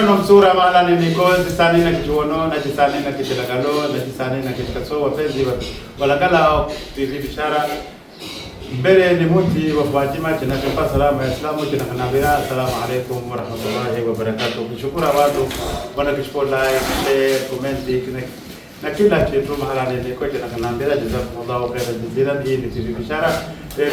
Nomsura mahala ni niko sani na kichuono na jisani na kichilagalo na jisani na kichikaso wapenzi walakala TV Bishara mbele ni muti wa Fatima chinachompa salamu ya Islamu chinakanambia assalamu alaikum warahmatullahi wabarakatuh. Kushukura watu wana kishipo like, share, comment na kila kitu mahala niko chinakanambia jazakumullahu khairan jazilan. Hii ni TV Bishara leo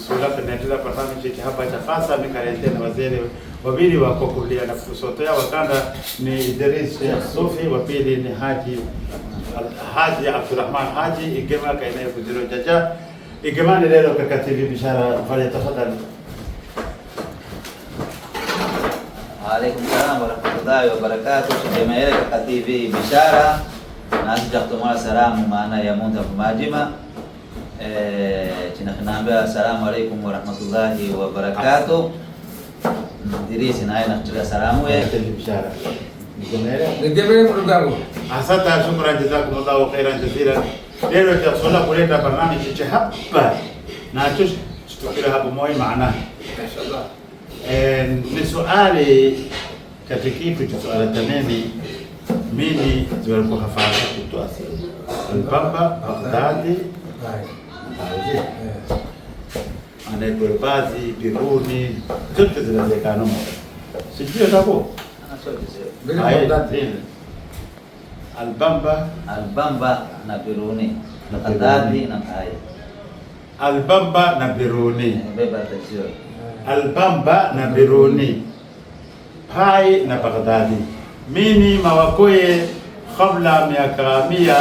sura tunaendelea barnamiji hapa cha fasa mikarente na wazee wawili wako kulia na kusotea wakanda ni Idris Sheikh Sufi, wa pili ni Haji Abdurrahman Haji Igema kainaye kuziro jaja Igemani leo katika TV Bishara fanya tafadhali. Waalaikum salam warahmatullahi wabarakatuh. Tujemeele katika TV Bishara na sija salamu maana ya munda majima chinakhinaambia assalamu alaikum warahmatullahi wabarakatuh. Dirisi naye nakutia salamu ye TV Bishara. Igemele. Nigemele mrugangu. Asante, shukran, jazakumullahu khairan jazilan. Leo tutasoma kuleta barnamiji cha hapa na tushtukira hapo moi maana Mashallah. Ni suali katika kitu cha suala tamimi mimi ziwalikuwa hafaka kutoa Albamba Baghdadi Hai. anaitwa Bazi Biruni zote zinawezekana sijui hapo Bila Baghdadi. Albamba Albamba na Biruni Baghdadi na Hai. Albamba na Biruni Beba tatizo. Albamba na Biruni Pai na Baghdadi mini mawakoye kabla miaka mia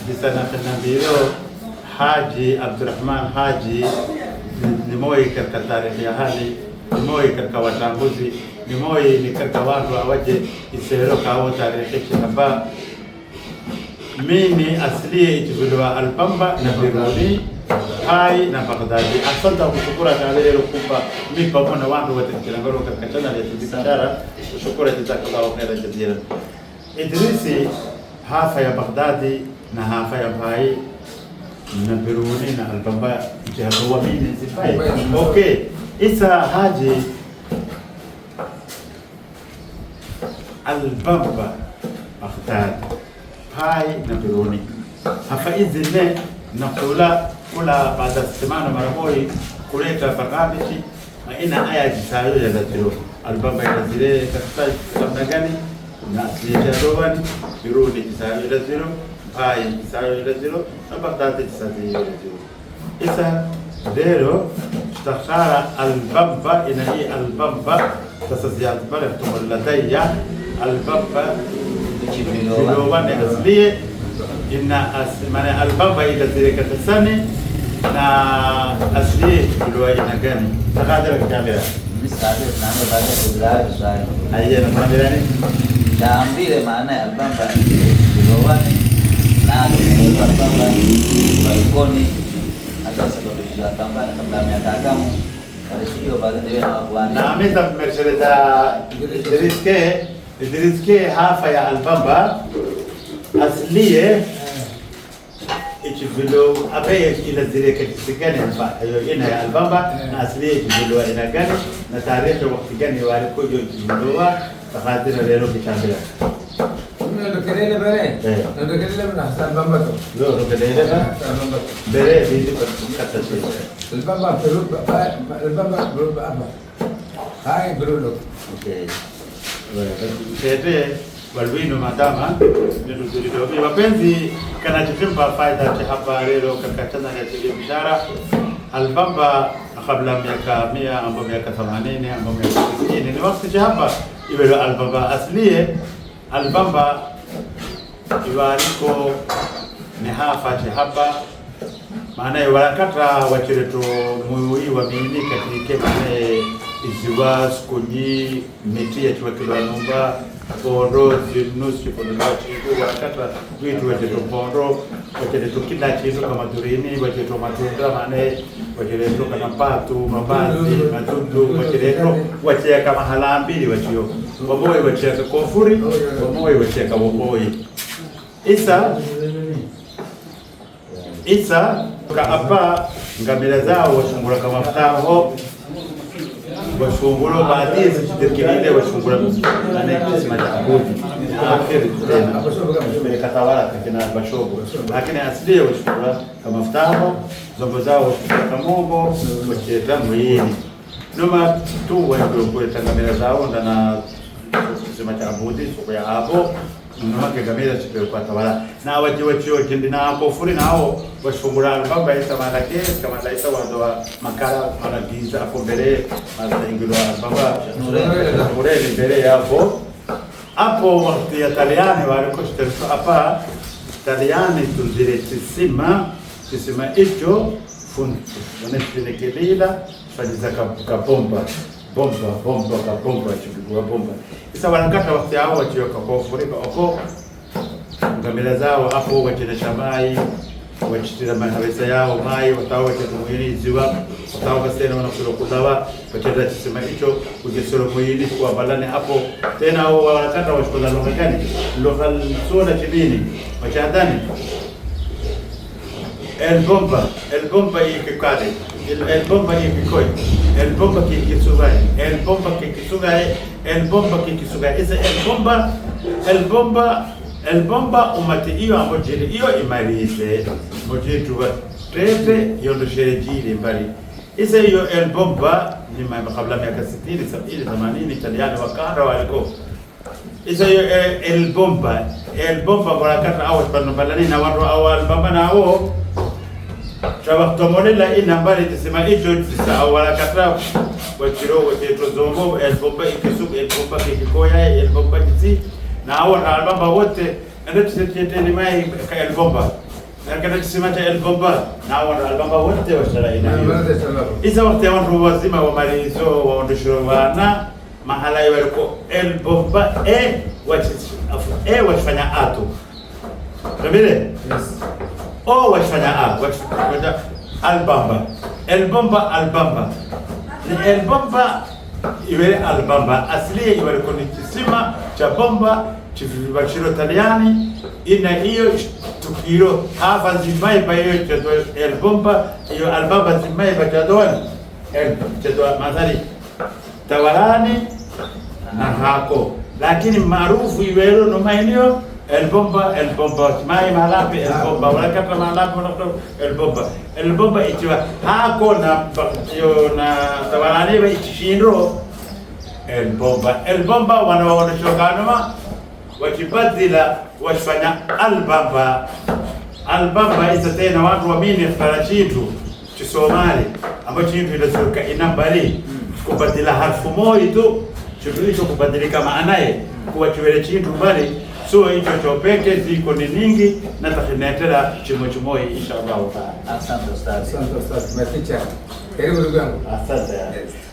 jisana mbilo Haji Abdurrahman Haji ni moi katika tarehe ya hali ni moi katika watambuzi ni moi ni katika watu awaje isero kao tarehe hapa mini asilie ichizuliwa Albamba na Biruni Hai na Baghdadi. Asante kushukura na leo kumba mi pamoja na watu wote kilangaro katika channel ya TV Bishara. Kushukura jazakallahu khairan jazilan. Idrisi hafa ya Baghdadi na hafa ya Pai na Biruni na Albamba jahawa mini zifai. Okay. Isa Haji Albamba Baghdad Pai na Biruni hafa hizi nne nakula kula baada semana mara moja kuleta barnamiji ina aya jisayo ya zatiro Albamba ya zile katika namna gani na asili ya robani Biruni jisayo ya ziro Pai jisayo ya ziro na Baghdad jisayo ya ziro isa leo tutakhara Albamba ina hii Albamba sasa ziyad bale tumalladaya Albamba Kilowane asliye ina maana Albamba ila zile katasani na asliye kilowa ina gani takadira kamera Mimi naomba baada ya kudai swali. Aye na kamera ni Taambile maana ya Albamba Kilowane na Albamba balkoni hata sababu ya Albamba kabla miaka kama walishikiwa baadhi ya wabwana. Na ameza mmerseleza Idriske hafa ya Albamba asliye ichivilo abe ila zile kajisigani hapa hiyo ina ya Albamba na asliye ichivilo ina gani na tarehe wakati gani walikuja ichivilo takadira leo kitambia. Mimi ndo kelele bere. Ndo kelele na Hassan Bamba to. Ndo kelele ba. Hassan Bamba. Bere bizi kata sisi. Albamba Peru Albamba Peru Aba. Hai Bruno. Okay. Tete walwino madama ndio wapenzi kana chifimba faida cha hapa leo katika channel ya TV Bishara Albamba kabla miaka 100 ambapo miaka 80 ambapo miaka 90 ni wakati cha hapa iwe Albamba asliye Albamba iwariko ni hafa cha hapa maana warakata wachireto mui wa mini katika maana iziwa skunyi miti ya chiwakilwa numba pondo zinu chipondo chindu warakata vitu wacheto pondo wacheto kila chindu kama durini wacheto matunda mane wacheto kama patu mabazi matundu wacheto wachia kama halambili wachio waboi wachia kofuri waboi wachia waboi isa kaapa ngamira zao washungura kama mtaho Washunguro baadaye zikidirikile washungura na kisima cha Abudi akhir tena katawala kina Bashobo, lakini asilia washungura kama ftabo zombo zao washungura kamombo wacheta mwini noma tu wakuleta ngamera zao ndana kisima cha Abudi soko ya hapo noma ngamera kwa tawala na waji wachio kendi na hapo furi nao washungura baba isa malake kama laisa wa makara maragiza hapo mbele mara baba nureni mbele hapo hapo wakati ya Taliani waliko hapa Taliani tuzile kisima hicho funekelila faniza kapomba bomba bomba kapomba chukua bomba isa wanakata wakati hao wachiweka kwa furika oko ngamera zao hapo wachelesha mai wachitira mahawesa yao mai watawa wachetumwini ziwa watawa basena wanasuro kudawa wachenda chisima hicho kujesoro mwini kwa balane hapo tena wanakata wachukula lugha gani lugha sura chibini wachadani el bomba ikikale el bomba ikikoi el bomba kikisugai el bomba kikisugai el bomba kikisugai isa el bomba el bomba umati iyo amojiri iyo imalize mojitu wa tepe yondosherejili mbali isa iyo el bomba ni kabla miaka 60 70 80 Italiano wakara waliko isa iyo el bomba warakata awu pano balani na watu awal bamba na ao trabatomorela ina mbali tisema hicho tisa warakata wachiro wacheto zombo el bomba ikisuku el bomba kikoya el bomba kiti na hao albamba wote ndio tusiteteni mai ka el bomba na kana tusema cha el bomba na hao albamba wote washara ina isa wakati watu wazima wa malizo waondoshwa wana mahala waliko el bomba e wachfanya ato vile yes o wachfanya a wachfanya albamba el bomba albamba ni el bomba iwe albamba asili iwe ni kisima cha bomba chivibashiro Taliani ina hiyo tukiro hapa zimai ba hiyo cha el bomba hiyo albamba zimai ba cha doan el cha doan madhari tawalani na hako lakini maarufu iwero no maeneo el bomba mai malapi el bomba wala kata malapi wala el bomba ikiwa hako na yo na tawalani ba ichishindro el bomba wanaoneshokanoma wakibadila wafanya albamba isa tena watu wamini farachitu Kisomali ambacho chintu inasoka inambali kubadila harfu moja tu chintu hicho kubadilika maanaye kuwa chiwele chintu mbali so hicho chopeke ziko ni nyingi na takinetera chimo chimoi inshallah taala. Asante ustaz. Asante ustaz. Maticha. Karibu ndugu yangu. Asante.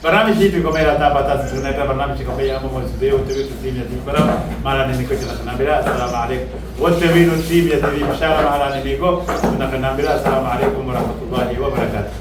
Barnamij hivi kwa mera tapa tatu tunaleta barnamij kwa mera mambo mzee wote wetu timu ya TV mara ni niko tunaambia asalamu alaykum wote wenu timu ya TV mshara mara ni niko tunaambia asalamu alaykum wa rahmatullahi wa barakatuh.